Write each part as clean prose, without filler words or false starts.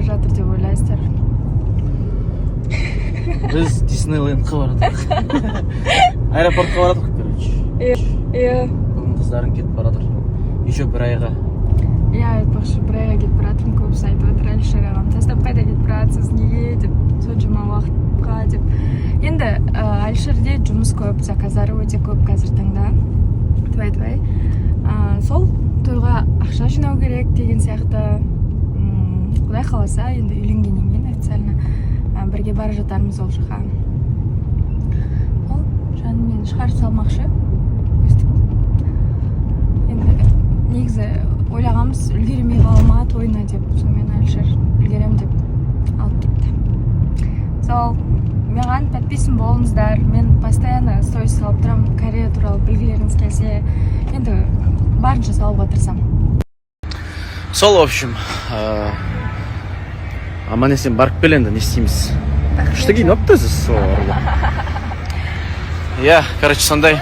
бара жатыр деп ойлайсыздар? Біз Диснейлендқа бара жатырмық, аэропортқа бара жатырмық, короче. Иә. Бүгін қыздарың кетіп бара жатыр еще бір айға. Иә, айтпақшы, бір айға кетіп бара жатырмын. Көбісі айтып жатыр: «Әлішер ағам тастап қайда кетіп бара жатсыз, неге?» – деп, соншама уақытқа деп. Енді Әлішерде жұмыс көп, заказдары өте көп қазіргі таңда. Твай, твай, сол тойға ақша жинау керек деген сияқты. Құдай қаласа, енді үйленгеннен кейін официально бірге бара жатармыз ол жаққа. Ол жаным мені шығарып салмақшы өстіп. Енді негізі ойлағанбыз, үлгеремей қала ма тойына деп. Сонымен Әлішер үлгерем деп алып кетті. Сол, маған подписан болыңыздар, мен постоянно сторис салып тұрамын. Корея туралы білгілеріңіз келсе, енді барынша салуға тырысамын. Сол, в общем, аман есен барып кел енді, не істейміз. Күшті киініп алыпты өзі сол арада. Иә, короче, сондай,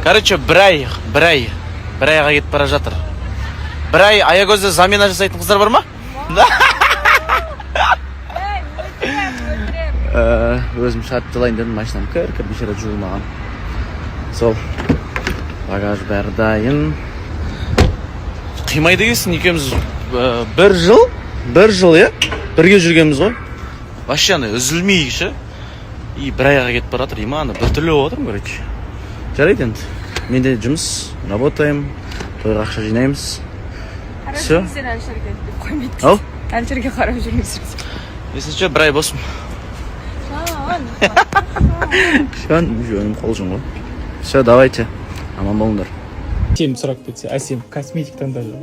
короче, бір ай, бір ай, бір айға кетіп бара жатыр. Бір ай Аягөзде замена жасайтын қыздар бар ма? Өзім шығарып салайын дедім машинам, кір кір, бейшара, жуылмаған. Сол, багаж бәрі дайын. Қимайды екенсің. Екеуміз бір жыл, бір жыл, иә, бірге жүргенбіз ғой, вообще ана үзілмей ше. И бір айға кетіп бара жатыр, иманы біртүрлі болып жатырмын, короче. Жарайды, енді менде жұмыс, работаем, тойға ақша жинаймыз. Қарап Всё. жүріңіздер Әлішерге деп қоймайды. Ау. Әлішерге қарап жүріңіздер. Если че, бір ай босмын. Жөн жөнім, қол ғой. Все, давайте, аман болыңдар. Әсем сұрап кетсе, Әсем косметик таңдап жүр.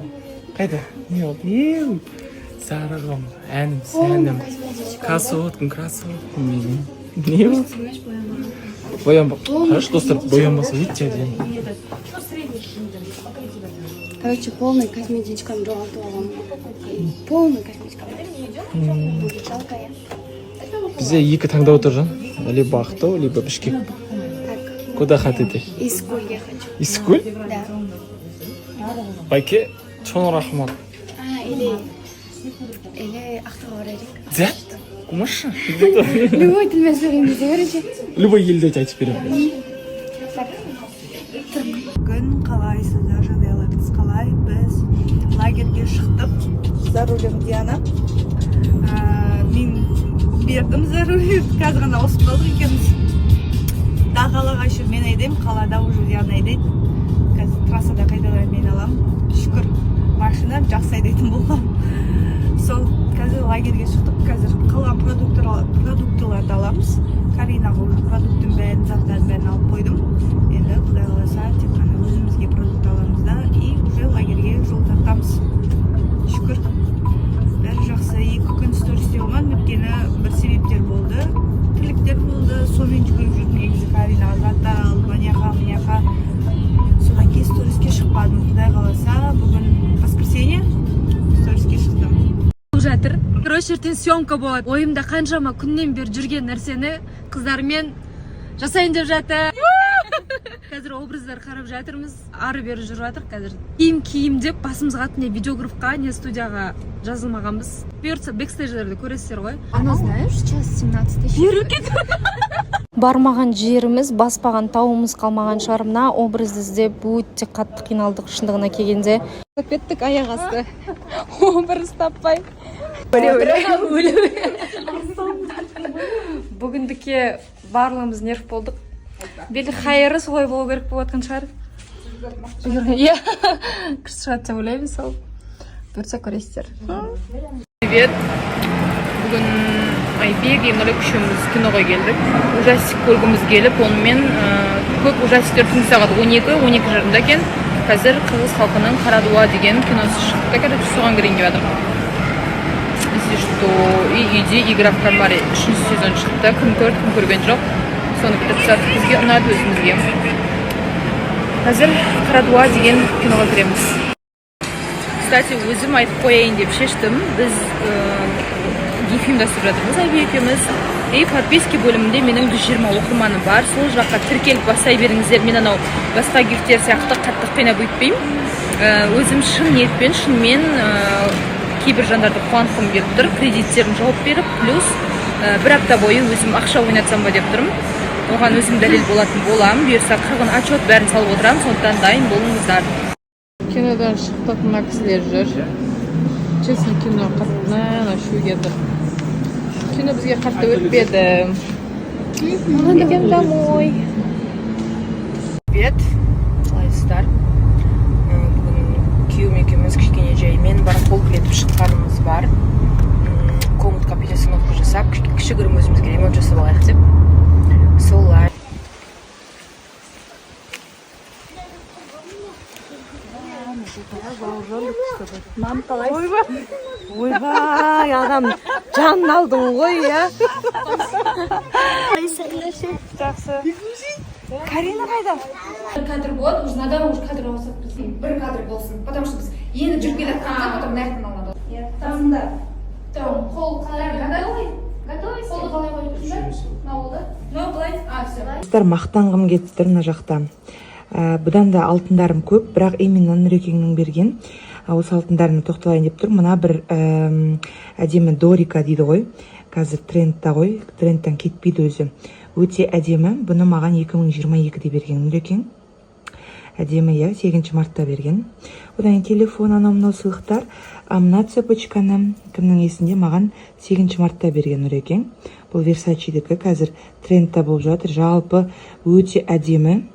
Қайда, не болды? Еу, сарығым, әнім, сәнім, красоткам, красоткам менің. Не болды? Боянба. Қарашы, достар, боянбаса өте әдемі. Короче, полный косметичкам жоғалтып алғанмын. Полный косметичка. Жалко, иә. Бізде екі таңдау тұр, жан: либо Ақтау, либо Бішкек. Так, Куда хотите? Искуль я хочу. Искуль? Да. Байке, чоң рахмат. А, или Ақтауға барайық. Да, кумашы. Любой тілмен сөйлейміз, короче. Любой елде айтып беремін. Так, Бүгін қалайсыздар, жағдайларыңыз қалай? Біз лагерьге шықтық. За рулем Диана. Мен бердім за руль, қазір ғана ауысып қалдық екеуміз. Да, қалаға еще мен айдаймын, қалада уже Диана айдайды. Қазір трассада қайтадан мен аламын. Шүкір, машина жақсы айдайтын болған. Сол, қазір лагерьге шықтық. Қазір қалған продуктыларды аламыз. Каринаға уже продукттың бәрін, заттардың бәрін алып қойдым. Енді құдай қаласа, тек қана өзімізге продукт аламыз да, и уже лагерьге жол тартамыз. Шүкір, бәрі жақсы. 2 күн сторис істей алмадым, өйткені бір себептер болды, тірліктер болды, сонымен жүгіріп жүрдім негізі. Каринаға заттар алып, ана жаққа, мына жаққа. Содан кейін сториске шықпадым. Құдай қаласа, бүгін воскресенье, сториске шықтым. Жатыр. Короче, ертең съемка болады. Ойымда қаншама күннен бері жүрген нәрсені қыздармен жасайын деп жатыр. Қазір образдар қарап жатырмыз, ары бері жүріп жатыр. Қазір киім, киім деп басымыз қатты, не видеографқа, не студияға жазылмағанбыз. Бұйыртса, бэкстейдждерді көресіздер ғой. Оно, знаешь, сейчас 17 тысяч. Бармаған жеріміз, баспаған тауымыз қалмаған шығар. Мына образды іздеп өте қатты қиналдық, шындығына келгенде. Кеттік аяқ асты образ таппай. Бүгіндікке барлығымыз нерв болдық. Бел хайыры солай болу керек болып жатқан шығар, иә, күшті шығады деп ойлаймын. Сол, бұйыртса, көресіздер. Привет. Бүгін Айбек, Емнұрек үшеуміз киноға келдік. Ужастик көргіміз келіп, онымен көп ужастиктер түнгі сағат 12, 12:30-да екен. Қазір қырғыз халқының «Қара дуа» деген киносы шықты, короче, соған кірейін деп жатырмын. Если что, и үйде «Игра в кальмаре» үшінші сезон шықты. Кім көрді, кім көрген жоқ. Соны бітіріп тастадық. Бізге ұнады өзімізге. Қазір «Қара дуа» деген киноға кіреміз. Кстати, өзім айтып қояйын деп шештім. Біз гив ұйымдастырып жатырмыз Айбек екеуміз. И подписки бөлімінде менің 120 оқырманым бар. Сол жаққа тіркеліп бастай беріңіздер. Мен анау басқа гивтер сияқты қатты қинап өйтпеймін. Өзім шын ниетпен, шынымен. Кейбір жандарды қуантқым келіп тұр, кредиттерін жауып беріп, плюс бір апта бойы өзім ақша ойнатсам ба деп тұрмын. Оған өзім дәлел болатын боламын. Бұйырса, қырғын отчет, бәрін салып отырамын, сондықтан дайын болыңыздар. Кинодан шықтық, мына кісілер жүр. Честно, кино қатты, ана шуге тұр. Кино бізге қатты өтпеді. Идем домой. Привет, қалайсыздар? Бүгін күйеуім екеуміз кішкене жаймен барахолка етіп шыққанымыз бар. Комнатқа перестановка жасап, кішігірім өзімізге ремонт жасап алайық деп. Солай. Ойбай, ағам, жанын алдың ғой, иә. Жақсы. Карина қайда? Кадр болады уже, надо уже кадр ауысады бізге. Бір кадр болсын, потому что біз енді жүріп келе жатқанымызда, потом мына жақтан алынады. Қасында. Там қол қалай, готовый, готовый, қолды қалай қойып тұрсыңдар? Мынау болды. Мынау былай. А, все. Достар, мақтанғым келіп тұр мына жақта. Бұдан да алтындарым көп, бірақ именно Нұрекеңнің берген осы алтындарына тоқталайын деп тұр. Мына бір әдемі дорика дейді ғой, қазір трендта ғой, трендтан кетпейді өзі, өте әдемі. Бұны маған 2022-де берген Нұрекең. Әдемі, иә, 8 мартта берген. Одан кейін телефон, анау мынау сыйлықтар. А мына цепочканы кімнің есінде? Маған 8 мартта берген Нұрекең. Бұл Версачидікі, қазір трендта болып жатыр. Жалпы өте әдемі.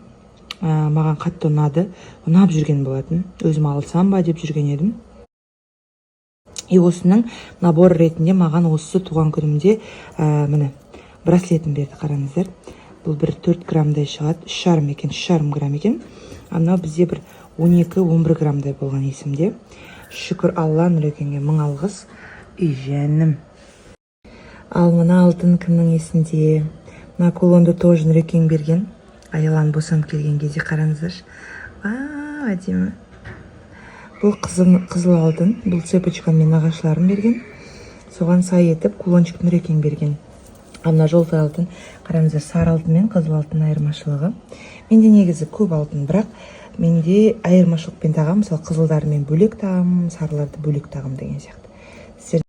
Маған қатты ұнады, ұнап жүрген болатын, өзім алсам ба деп жүрген едім. И осының набор ретінде маған осы туған күнімде міне, браслетін берді. Қараңыздар, бұл бір 4 граммдай шығады, 3,5 екен, 3,5 грамм екен. А мынау бізде бір 12-11 граммдай болған есімде. Шүкір Алла, Нұрекеңге мың алғыс. Үй, жаным. Ал мына алтын кімнің есінде? Мына кулонды тоже Нұрекең берген, Аялан босанып келген кезде. Қараңыздаршы, вау, әдемі. Бұл қызыл, қызыл алтын. Бұл цепочканы мен нағашыларым берген, соған сай етіп кулончик Нұрекең берген. Ал мына желтый алтын, қараңыздар, сары алтын мен қызыл алтын айырмашылығы. Менде негізі көп алтын, бірақ менде айырмашылықпен тағамын. Мысалы, қызылдарды мен бөлек тағамын, сарыларды бөлек тағамын деген сияқты.